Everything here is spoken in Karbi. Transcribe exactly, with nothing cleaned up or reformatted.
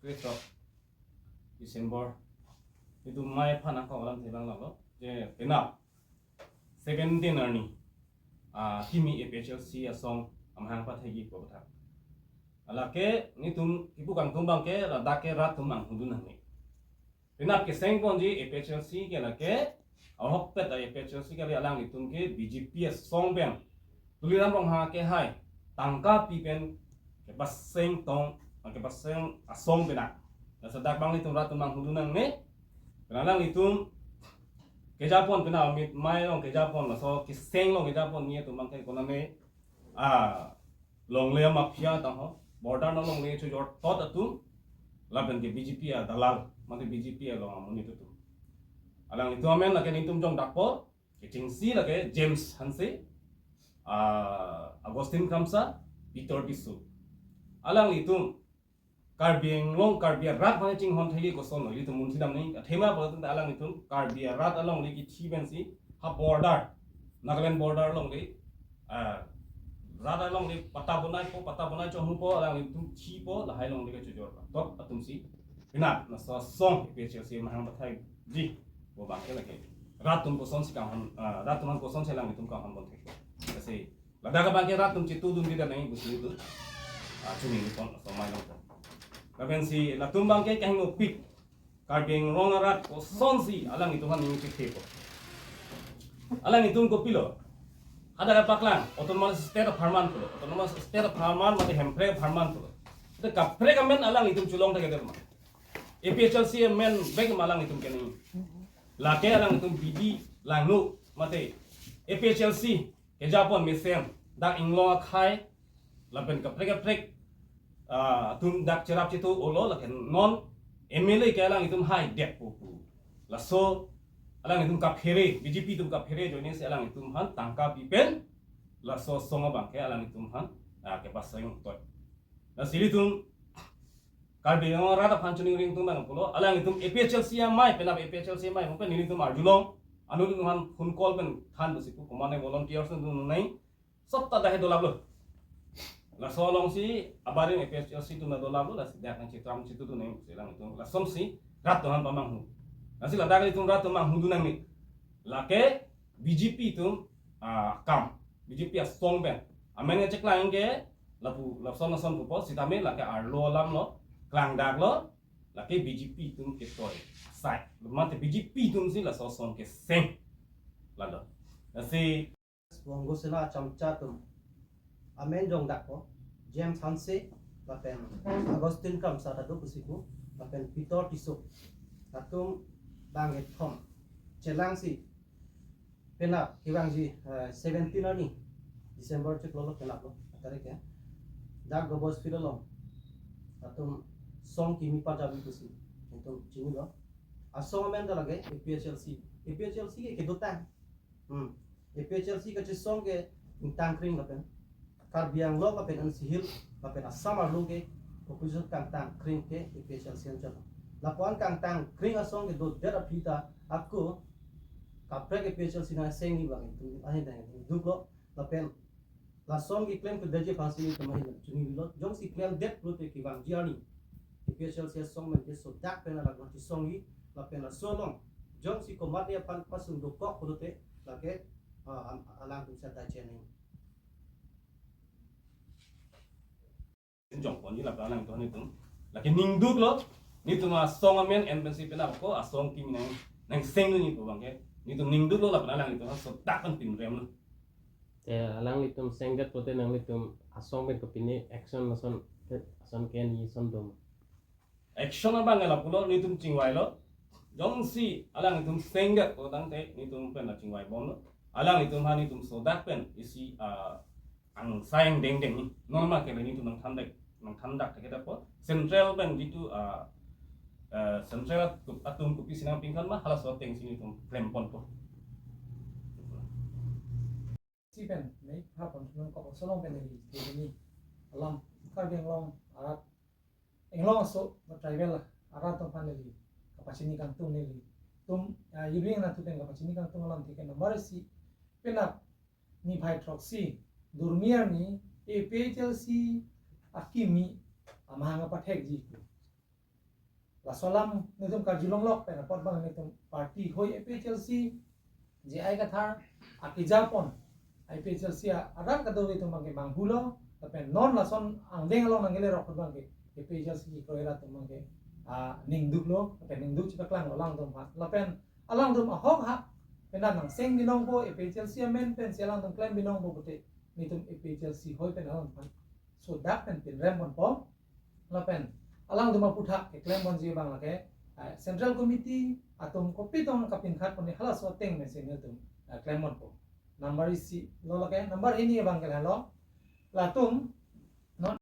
Christoph December. Itum amei aphan ako alam thevang lalo. Je penap seventeen arni, ah, kimi A P H L C asong amahang pathekji pu aphuthak. Lake nelitum kipu kangtung abangke ladak ke rat atum anghu dun nangne. Penap keseng ponji A P H L C ke lake, ahokpet A P H L C ke le alanglitum ke B J P asong pen, Tuliram Ronghang ke hai tangka pi pen kepaseng tong, kepaseng asong penap. Laso dak abang nelitum rat atum anghu dun nangne. Penang alanglitum kejapon, penap amei along kejapon, laso keseng along kejapon nelitum abangke konane, ah, longle mafia tang ho, border along longle chojor thot atum, lapen ke B J P adalal, mate B J P along amonit atum. Alanglitum amen lake nelitum jongdakpo, kechengsi lake James Hanse, ah, Augustine Kramsa, Peter Tisso. Alanglitum Karbi Anglong, Karbi arat aphan chinghon thekji kosonlo, ilitum munthi dam nangji. Athema apot alanglitum Karbi arat alongle kithi pensi ha border, Nagaland border alongle, ah, rat alongle patta bonaipo, patta bonai chonghupo, alanglitum thipo, lahai alongle kechojor thot atumsi penap laso asong A P H L C amahang pathekji pu abangke lake rat atum kosonsi kanghon, ah, rat atum aphan kosonsi alanglitum kanghon ponthek. Lasi ladak abangke rat atum chitu dun dida nangji pusi itum, ah, choningri pon laso amei along. Lapensi latum abangke kahingnopik, Karbi Anglong arat kosonsi alanglitum aphan ning chithepo. Alanglitum kopilo, hadak kepaklang autonomous state apharman pulo, autonomous state apharman mate Hemprek apharman pulo. Te kaprek amen alanglitum cholong thekthedet ma? A P H L C amen bek ma alanglitum keningje? Lake alanglitum bidi langno mate A P H L C kejapon mesen dak Inglong akhei lapen kaprek kaprek, ah, atum dak cherap chitu olo, lake non M L A ke alanglitum haidet pu pu. Laso alanglitum kaphere, B J P atum kaphere ajoinesi alanglitum aphan tangka pi pen laso asong abangke alanglitum aphan, ah, kepaseng toi. Lasi ilitum Karbi Anglong arat aphan choningri atum abang pulo, alanglitum A P H L C amei, penap A P H L C amei pu pen nelitum arjulong, anut atum aphan phone call pen than pusi pu, komatne volunteers atum nang sot ta dak he dolaplo. Laso alongsi abarim A P H L C atum ta dolaplo, lasi dak nangchetram chitu dun nangji pusi alanglitum lasonsi rat atum aphan pamanghu. Lasi ladak ilitum rat atum manghu dun nangne. Lake B J P atum, ah, akam, B J P asong pen amen kecheklang ke lapu lason lason pupo, sitame lake arlo alamlo, klangdaklo, lake B J P atum ketoi sai, mate B J P atumsi laso asong keseng. Lalo. Lasi Bongosena achamcha atum amen jongdakpo, James Hanse, lapen Augustine Kramsa ta do pusi pu, lapen Peter Tisso, latum bangkethom chelangsi penap kevangji, eh, seventeen arni December chiklo lo penaplo, atarik ya. Dak Gobos Field along latum song kimi pajabi pusi itum chinilo. Asong amen ta lake A P H L C. A P H L C ke kedotang. Hmm. A P H L C kachesong ke ingtang kring lapen Karbi Anglong lapen N C Hills lapen Assam arlo ke opposition kangtang kring ke A P H L C anchot. Lapu-an kangtang kring asong kedodet aphi ta ako kaprek A P H L C nangchesengji abang itum ahin dang duklo, lapen lason keklem kledetji aphansi itum ahin dang choningrilo. Jongsi klemdet pulote kevangji arni A P H L C asong amen ke sodak pen alak nangchesongji, lapen laso along jongsi komatne aphan pasung dokok pulote lake, ah, am-, alangtum sa ta cheneng. Jongponji lapen alangtum ahin dang. Lake ningduklo, nelitum asong amen en pensi penap ako asong kimi nang, nangchesengdunji pu abangke nelitum ningduklo, lapen alanglitum sodak pen pinremlo. Te alanglitum sengdet pulote nanglitum asong pen kopine action lason, lason ke-enji ason doma? Action abang lapulo, nelitum chingvailo. Jongsi alanglitum sengdet pulotangte nelitum pen la chingvaibomlo. Alanglitum aphan nelitum sodak pen isi, ah, angsai angdeng dengji. Non ma kele nelitum nangthandak, nangthandak thekthedet po. Central pen jitu, ah, eh, Central atum, atum kopisi nangpingkan ma, halaso atengsi nelitum klemponpo. Si pen, nei, ha pon, nung kok solong pen neli, neli ni, alam, Karbi Anglong, arat, Anglong aso, ba tribal la, arat atum aphan neli, kapachini kangtung neli. Tum, ah, iring na tu pen kapachini kangtung alam tiket number si, penap, niphai throksi, durmi arni, A P H L C akimi amahang apathekji pu. Laso alam netum karjulonglok pen apot abang netum party hoi A P H L C J I Kathar akejapon A P H L C arat kadokave atum abangke manghulo, lapen non lason angdeng along nangkelerok abangke A P H L C kekroi arat atum abangke, ah, ningduklo, lapen ningduk chepaklanglo alangtum aphan. Lapen alangtum ahok hak pen nangseng binongpo, A P H L C amen pensi alangtum klem binongpo pute, netum A P H L C hoi pen alangtum aphan sodak pen pinrem ponpo. Lapen alangtum aphuthak keklem ponji abang lake, eh, Central Committee atum kopi tong kapinkhat pon halaso ateng pensi netum, eh, klem ponpo. Number isi lo lake, number hini abangke lahelo. Latum